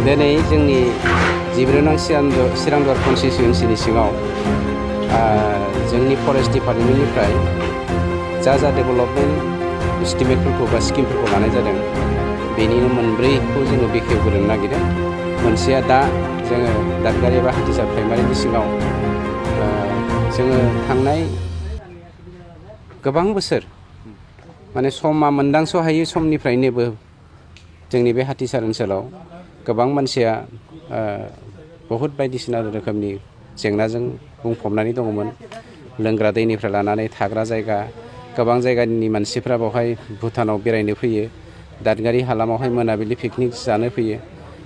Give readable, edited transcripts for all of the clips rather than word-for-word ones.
दिनै जोंनि जिब्रै चिरांदर कनस्टिटिउन्सिनि सिङाव जोंनि फरेस्ट डिपार्टमेन्टनिफ्राय जा डेभेलपमेन्ट एस्टिमेटफोरखौ बा स्किमफोरखौ लानाय जादों बेनिनो मोनब्रैखौ जोङो बेखेवग्रोनो नागिरदों। मोनसेया दा जोङो दादगारि एबा हाथिसार प्राइमारिनि सिङाव जोङो थांनाय गोबां बोसोर माने समा मोनदांस' हायै समनिफ्रायनोबो जोंनि बे हाथिसार ओनसोलाव गोबां मानसिया बहुद बायदिसिना रोखोमनि जेंनाजों बुंफबनानै दङमोन। लोंग्रा दैनिफ्राय लानानै थाग्रा जायगा, गोबां जायगानि मानसिफ्रा बेवहाय भुटानाव बेरायनो फैयो। दादगारि हालामावहाय मोनाबिलि पिकनिक जानो फैयो।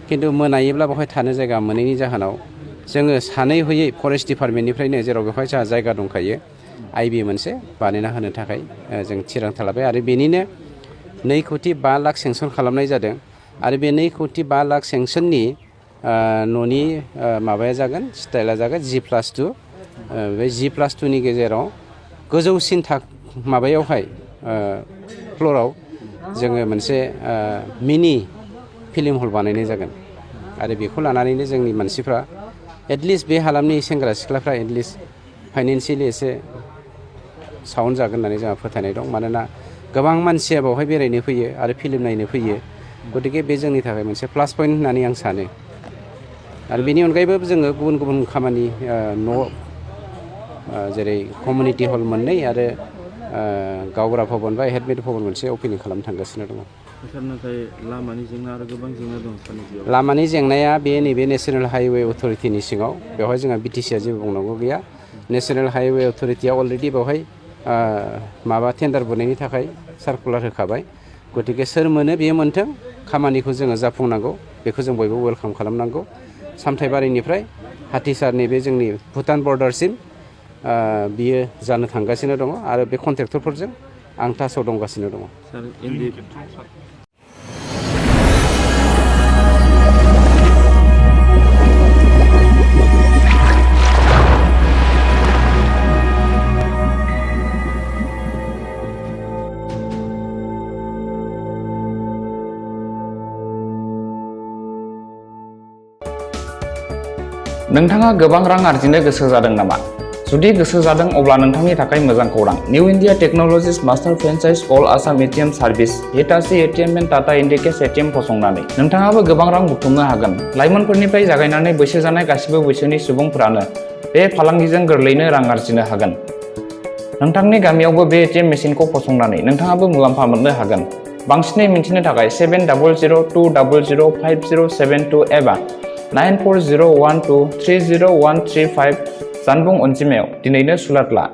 खिन्थु मोनायोब्ला बेवहाय थानो जायगा मोनैनि जाहोनाव जोङो सानै हयै फरेस्ट डिपार्टमेन्टनिफ्रायनो जेराव बेवहाय जोंहा जायगा दंखायो आइबि मोनसे बानायना होनो थाखाय जों थिरांथा लाबाय आरो बेनिनो 2,05,00,000 सेंसन खालामनाय जादों। आरो बे 2,05,00,000 सेंसननि न'नि माबाया जागोन स्टाइला जागोन G+2। बे G+2नि गेजेराव गोजौसिन माबायावहाय फ्ल'राव जोङो मोनसे मिनि फिल्म हल बानायनाय जागोन। आरो बेखौ लानानैनो जोंनि मानसिफ्रा एटलिस्ट बे हालामनि सेंग्रा सिख्लाफ्रा एटलिस्ट फाइनेन्सियेलि एसे साउन्ड जागोन होननानै जोंहा फोथायनाय दं। मानोना गोबां मानसिया बेवहाय बेरायनो फैयो आरो फिल्म नायनो फैयो। गतिके बे जोंनि थाखाय मोनसे प्लास पइन्ट होननानै आं सानो। आरो बेनि अनगायैबो जोङो गुबुन गुबुन खामानि न' जेरै कमिउनिटि हल 2 आरो गावग्रा भबन बा हेडमेट भबन मोनसे अपेनिं खालामनो थांगासिनो दङ। नाथाय लामानि जेंना आरो गोबां जेंना दं। लामानि जेंनाया बे नैबे नेशनेल हाइवे अथ'रिटिनि सिङाव, बेवहाय जोंहा बिटिसिआ जेबो बुंनांगौ गैया। नेशनेल हाइवे अथ'रिटिया अलरेडि बेवहाय माबा टेन्डार बुनायनि थाखाय सार्कुलार होखाबाय। गतिके सोर मोनो बेयो मोन्थों, खामानिखौ जोङो जाफुंनांगौ, बेखौ जों बयबो वेलकाम खालामनांगौ। सामथाइबारिनिफ्राय हाथिसारनि बे जोंनि भुटान बर्डारसिम बियो जानो थांगासिनो दङ आरो बे कन्ट्रेक्टरफोरजों आं टाचआव दंगासिनो दङ। नोंथाङा गोबां रां आरजिनो गोसो जादों नामा? जुदि गोसो जादों अब्ला नोंथांनि थाखाय मोजां खौरां। New India technologies master franchise all Assam ATM service Hitachi ATM and Tata Indicash ATM फसंनानै नोंथाङाबो गोबां रां बुथुमनो हागोन। लाइमोनफोरनिफ्राय जागायनानै बैसो जानाय गासिबो बैसोनि सुबुंफोरानो बे फालांगिजों गोरलैयैनो रां आरजिनो हागोन। नोंथांनि गामियावबो बे एटिएम मेसिनखौ फसंनानै नोंथाङाबो मुलाम्फा मोननो हागोन। बांसिनै मिन्थिनो थाखाय 7002005072 एबा 9401230135 जानबुं अनजिमायाव दिनैनो सुलाद ला।